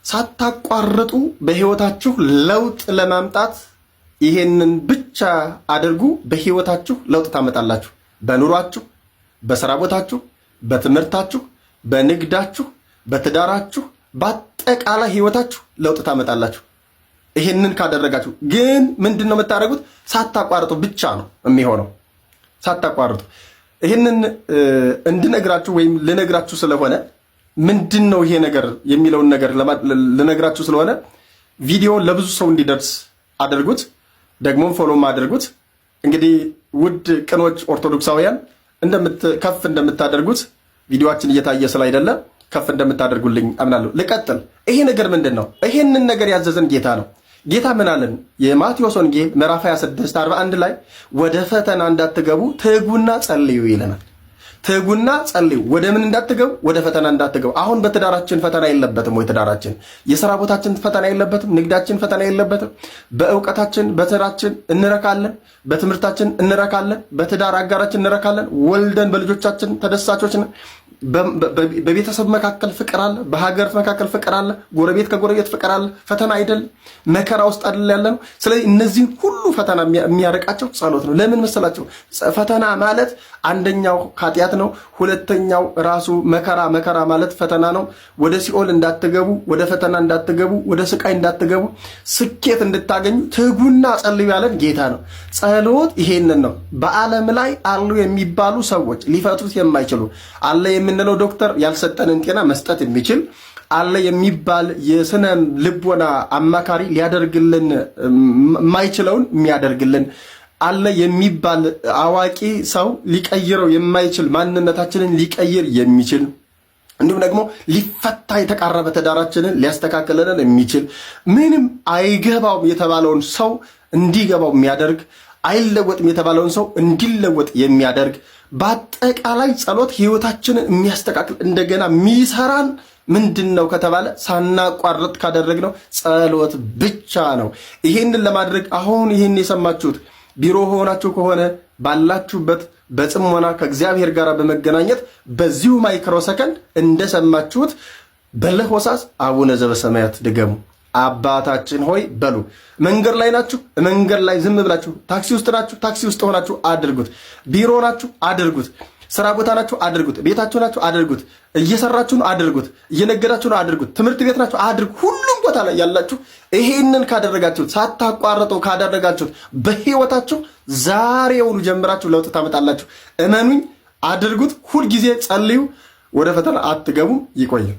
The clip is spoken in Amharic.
ሳታቋርጡ በህይወታችሁ ለውጥ ለማምጣት ይሄንን ብቻ አድርጉ። በህይወታችሁ ለውጥ ታመጣላችሁ። በኑሯችሁ፣ በስራ ቦታችሁ፣ በትምህርታችሁ፣ በንግዳችሁ፣ በትዳራችሁ፣ በአጠቃላይ ህይወታችሁ ለውጥ ታመጣላችሁ። ይሄንን ካደረጋችሁ ግን ምንድን ነው የምታደርጉት? ሳታቋርጡ ብቻ ነው የሚሆነው። ሳታቋርጡ ይህንን እንድነግራችሁ ወይም ልነግራችሁ ስለሆነ፣ ምንድን ነው ይሄ ነገር የሚለውን ነገር ልነግራችሁ ስለሆነ ቪዲዮ ለብዙ ሰው እንዲደርስ አድርጉት፣ ደግሞም follow ም አድርጉት። እንግዲህ ውድ ቅኖች ኦርቶዶክሳውያን ከፍ እንደምታደርጉት፣ ቪዲዮችን እየታየ ስላይደለ ከፍ እንደምታደርጉልኝ አምናለሁ። ልቀጥል። ይሄ ነገር ምንድን ነው? ይሄንን ነገር ያዘዘን ጌታ ነው። ጌታ ምን አለን? የማቴዎስ ወንጌል ምዕራፍ 26 41 ላይ ወደ ፈተና እንዳትገቡ ትጉና ጸልዩ ይለናል። ትጉና ጸልዩ። ወደ ምን እንዳትገቡ? ወደ ፈተና እንዳትገቡ። አሁን በትዳራችን ፈተና የለበትም ወይ? ትዳራችን፣ የሥራ ቦታችን ፈተና የለበትም? ንግዳችን ፈተና የለበትም? በእውቀታችን በስራችን እንረካለን፣ በትምህርታችን እንረካለን፣ በትዳር አጋራችን እንረካለን። ወልደን በልጆቻችን ተደሳቾች ነን። በቤተሰብ መካከል ፍቅር አለ፣ በሀገር መካከል ፍቅር አለ፣ ጎረቤት ከጎረቤት ፍቅር አለ። ፈተና አይደል? መከራ ውስጥ አይደል ያለ ነው። ስለዚህ እነዚህን ሁሉ ፈተና የሚያርቃቸው ጸሎት ነው። ለምን መሰላቸው? ፈተና ማለት አንደኛው ኃጢአት ነው። ሁለተኛው ራሱ መከራ፣ መከራ ማለት ፈተና ነው። ወደ ሲኦል እንዳትገቡ፣ ወደ ፈተና እንዳትገቡ፣ ወደ ስቃይ እንዳትገቡ፣ ስኬት እንድታገኙ ትጉና ጸልዩ ያለን ጌታ ነው። ጸሎት ይሄንን ነው። በዓለም ላይ አሉ የሚባሉ ሰዎች ሊፈቱት የማይችሉ፣ አለ የምንለው ዶክተር ያልሰጠንን ጤና መስጠት የሚችል፣ አለ የሚባል የስነ ልቦና አማካሪ ሊያደርግልን የማይችለውን የሚያደርግልን፣ አለ የሚባል አዋቂ ሰው ሊቀይረው የማይችል ማንነታችንን ሊቀይር የሚችል፣ እንዲሁም ደግሞ ሊፈታ የተቃረበ ትዳራችንን ሊያስተካክልልን የሚችል፣ ምንም አይገባውም የተባለውን ሰው እንዲገባው የሚያደርግ፣ አይለወጥም የተባለውን ሰው እንዲለወጥ የሚያደርግ፣ በአጠቃላይ ጸሎት ህይወታችንን የሚያስተካክል፣ እንደገና የሚሰራን ምንድን ነው ከተባለ ሳናቋርጥ ካደረግነው ጸሎት ብቻ ነው። ይሄንን ለማድረግ አሁን ይህን የሰማችሁት ቢሮ ሆናችሁ ከሆነ ባላችሁበት በጽሞና ከእግዚአብሔር ጋር በመገናኘት በዚሁ ማይክሮ ሰከንድ እንደሰማችሁት በለሆሳስ አቡነ ዘበሰማያት ድገሙ። አባታችን ሆይ በሉ። መንገድ ላይ ናችሁ፣ መንገድ ላይ ዝም ብላችሁ፣ ታክሲ ውስጥ ናችሁ፣ ታክሲ ውስጥ ሆናችሁ አድርጉት። ቢሮ ናችሁ፣ አድርጉት። ስራ ቦታ ናችሁ፣ አድርጉት። ቤታችሁ ናችሁ፣ አድርጉት። እየሰራችሁ ነው፣ አድርጉት። እየነገዳችሁ ነው፣ አድርጉት። ትምህርት ቤት ናችሁ፣ አድርጉ። ሁሉም ቦታ ላይ ያላችሁ ይሄንን ካደረጋችሁት፣ ሳታቋርጡ ካደረጋችሁት በህይወታችሁ ዛሬውኑ ጀምራችሁ ለውጥ ታመጣላችሁ። እመኑኝ፣ አድርጉት። ሁልጊዜ ጸልዩ። ወደ ፈተና አትገቡም። ይቆያል።